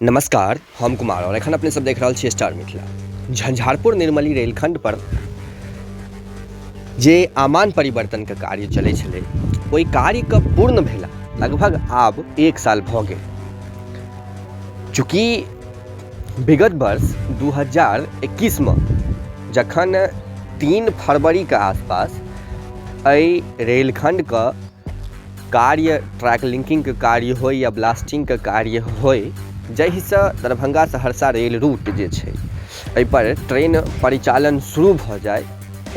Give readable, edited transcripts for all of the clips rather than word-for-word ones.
नमस्कार, हम कुमार और एखन अपने सब देख रहल छी स्टार मिथिला। झंझारपुर निर्मली रेलखंड पर जे आमान परिवर्तन के कार्य चलै छलै, ओहि कार्य के पूर्ण भेला लगभग आब 1 साल भऽ गेल। चूँकि विगत वर्ष 2021 मे जखन 3 फरवरी के आसपास एहि रेलखंड के कार्य ट्रैक लिंकिंगके कार्य होइ या ब्लास्टिंगके कार्य होइ, जाहिसँ दरभंगा सहरसा रेल रूट जे छै एहिपर ट्रेन परिचालन शुरू भऽ जाइ,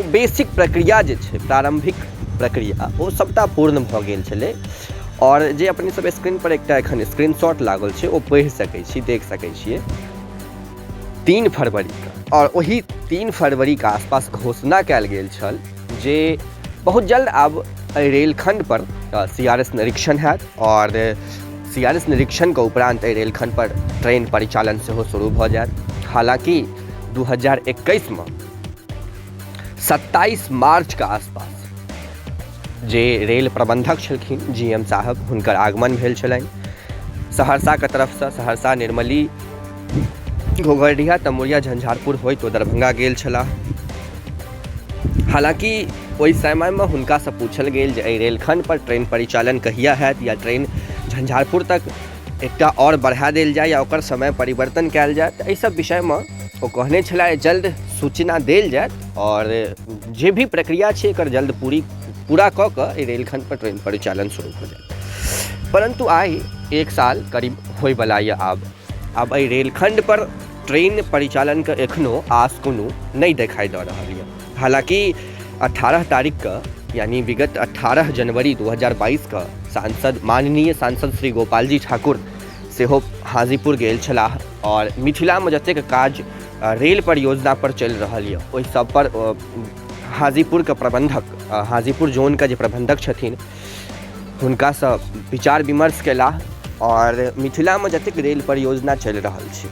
ओ बेसिक प्रक्रिया जे छै, प्रारम्भिक प्रक्रिया, ओ सभटा पूर्ण भऽ गेल छलै। आओर जे अपने सब स्क्रीनपर एकटा एखन स्क्रीन शॉट लागल छै, ओ पढ़ि सकै छी, देख सकै छियै 3 फरवरीके। आओर ओही 3 फरवरीके आसपास घोषणा कयल गेल छल जे बहुत जल्द आब एहि रेलखण्ड पर सी आर एस निरीक्षण हैत आओर सी आर एस निरीक्षणके उपरान्त एहि रेलखण्ड पर ट्रेन परिचालन सेहो शुरू भऽ जायत। हालाँकि 2021मे 27 मार्चके आसपास जे रेल प्रबन्धक छलखिन जी एम साहब, हुनकर आगमन भेल छलनि सहरसाके तरफसँ। सहरसा निर्मली घोघरडीहा तमुरिया झंझारपुर होइत ओ दरभंगा गेल छलाह। हालाँकि ओहि समयमे हुनकासँ पूछल गेल जे एहि रेलखण्ड पर ट्रेन परिचालन कहिया हैत या ट्रेन झंझारपुर तक एकटा आओर बढ़ा देल जाय या ओकर समय परिवर्तन कयल जाय, तऽ एहि सब विषयमे ओ कहने छलाह जल्द सूचना देल जायत आओर जे भी प्रक्रिया छै एकर जल्द पूरा कऽ कऽ एहि रेलखण्ड पर ट्रेन परिचालन शुरू भऽ जायत। परन्तु आइ 1 साल करीब होइवला यऽ, आब एहि रेलखण्ड पर ट्रेन परिचालनके एखनो आस कोनो नहि देखाइ दऽ रहल यऽ। हालाँकि 18 तारीखके यानी विगत 18 जनवरी 2022के सांसद माननीय सांसद श्री गोपालजी ठाकुर सेहो हाजीपुर गेल छलाह आओर मिथिलामे जतेक काज रेल परियोजना पर चलि रहल यऽ ओहि सब पर हाजीपुरके प्रबन्धक, हाजीपुर जोनके जे प्रबन्धक छथिन हुनकासँ विचार विमर्श कयलाह आओर मिथिलामे जतेक रेल परियोजना चलि रहल छै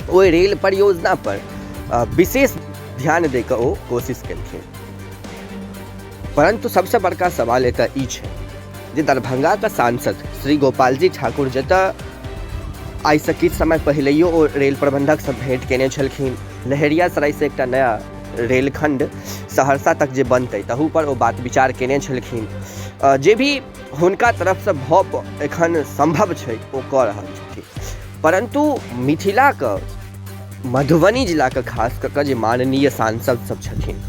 ओहि रेल परियोजना पर विशेष ध्यान दै के ओ कोशिश केलखिन। परन्तु सबसँ बड़का सवाल एतऽ ई छै जे दरभंगाके सांसद श्री गोपालजी ठाकुर जतऽ आइसँ किछु समय पहिलैयो ओ रेल प्रबन्धकसँ भेँट केने छलखिन, लहेरियासरायसँ एकटा नया रेलखण्ड सहरसा तक जे बनतै तहूपर ओ बात विचार केने छलखिन। जे भी हुनका तरफसँ भऽ एखन सम्भव छै ओ कऽ रहल छथिन, परन्तु मिथिलाके मधुबनी जिलाके खास कऽ कऽ जे माननीय सांसद सब छथिन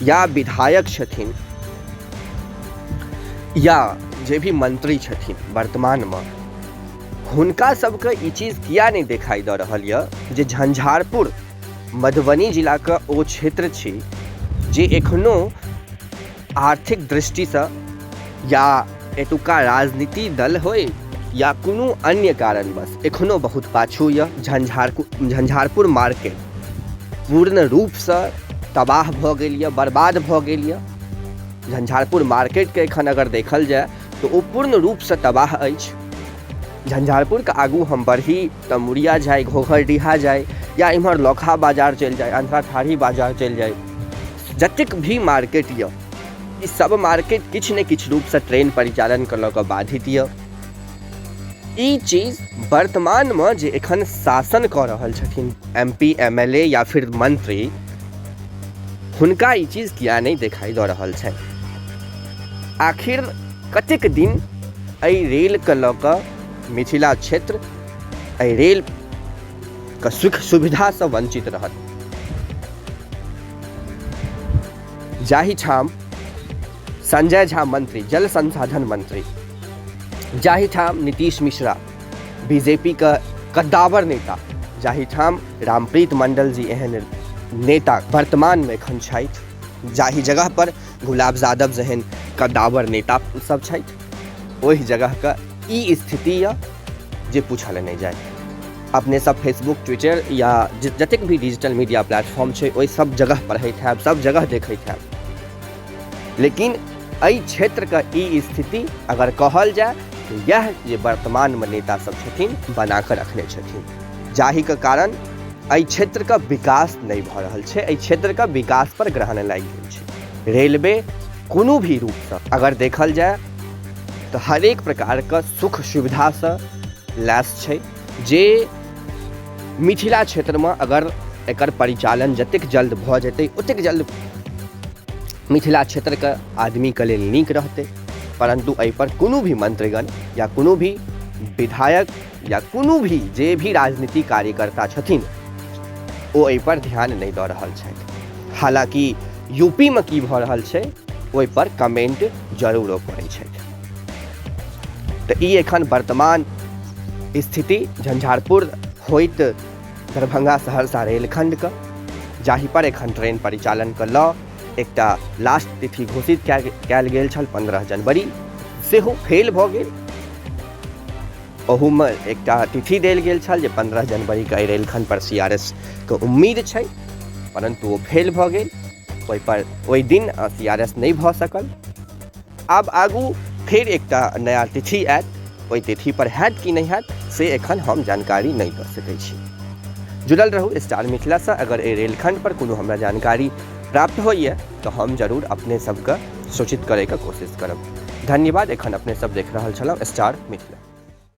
या विधायक छथिन या जे भी मंत्री छथिन वर्तमानमे, हुनका सबके ई चीज किया नहि देखाइ दऽ रहल यऽ जे झंझारपुर मधुबनी जिलाके ओ क्षेत्र छी जे एखनो आर्थिक दृष्टिसँ या एतुका राजनीति दल होइ या कोनो अन्य कारणवश एखनो बहुत पाछू यऽ। झंझारपुर मार्केट पूर्ण रूपसँ तबाह भऽ गेल यऽ, बर्बाद भऽ गेल यऽ। झंझारपुर मार्केटके एखन अगर देखल जाय तऽ ओ पूर्ण रूपसँ तबाह अछि। झंझारपुरके आगू हम बढ़ी तऽ मुड़िया जाइ, घोघरडीहा जाइ या इम्हर लौकहा बाजार चलि जाइ, अन्धराठाढ़ी बाजार चलि जाइ, जतेक भी मार्केट यऽ ई सब मार्केट किछु ने किछु रूपसँ ट्रेन परिचालनके लऽ कऽ बाधित यऽ। ई चीज वर्तमानमे जे एखन शासन कऽ रहल छथिन M P, M L A या फिर मंत्री, हुनका ई चीज किया नहि देखाइ दऽ रहल छनि? आखिर कतेक दिन एहि रेलके लऽ कऽ मिथिला क्षेत्र एहि रेलके सुख सुविधासँ वञ्चित रहत? जाहिठाम संजय झा मंत्री, जल संसाधन मंत्री, जाहिठाम नीतीश मिश्रा बीजेपी के कद्दावर नेता, जाहिठाम रामप्रीत मंडल जी एहन नेता वर्तमान में एखन छथि, जाहि जगह पर गुलाब यादव जेहन कद्दावर नेता सब छथि, ओहि जगह के ई स्थिति यऽ जे पूछल नहि जाय। अपने सब फेसबुक, ट्विटर या जतेक भी डिजिटल मीडिया प्लेटफॉर्म छै ओहि सब जगह पढ़ैत हैब, सब जगह देखैत हैब, लेकिन एहि क्षेत्रके ई स्थिति अगर कहल जाय तऽ इएह जे वर्तमानमे नेता सब छथिन बना कऽ रखने छथिन, जाहिके कारण एहि क्षेत्रके विकास नहि भऽ रहल छै। एहि क्षेत्रके विकास पर ग्रहण लागि गेल छै। रेलवे कोनो भी रूपसँ अगर देखल जाय तऽ हरेक प्रकारके सुख सुविधासँ लैस छै, जे मिथिला क्षेत्रमे अगर एकर परिचालन जतेक जल्द भऽ जेतै ओतेक जल्द मिथिला क्षेत्रके आदमीके लेल नीक रहतै। परन्तु एहिपर कोनो भी मन्त्रीगण या कोनो भी विधायक या कोनो भी जे भी राजनीतिक कार्यकर्ता छथिन ओ एहिपर ध्यान नहि दऽ रहल छथि। हालाँकि यूपीमे की भऽ रहल छै ओहिपर कमेन्ट जरूर ओ करै छथि। तऽ ई एखन वर्तमान स्थिति झंझारपुर होइत दरभंगा सहरसा रेलखण्डके, जाहिपर एखन ट्रेन परिचालनके लऽ एकटा लास्ट तिथि घोषित कयल गेल छल 15 जनवरी, सेहो फेल भऽ गेल। ओहूमे एकटा तिथि देल गेल छल जे 15 जनवरीके एहि रेलखण्ड पर सी आर एस के उम्मीद छै, परन्तु ओ फेल भऽ गेल। ओहिपर ओहि दिन सी आर एस नहि भऽ सकल। आब आगू फेर एकटा नया तिथि आयत, ओहि तिथि पर हैत कि नहि हैत से एखन हम जानकारी नहि दऽ सकै छी। जुड़ल रहू स्टार मिथिलासँ। अगर एहि रेलखण्ड पर कोनो हमरा जानकारी प्राप्त होइए तऽ हम जरूर अपने सबके सूचित करैके कोशिश करब। धन्यवाद। एखन अपने सब देख रहल छलहुँ स्टार मिथिला।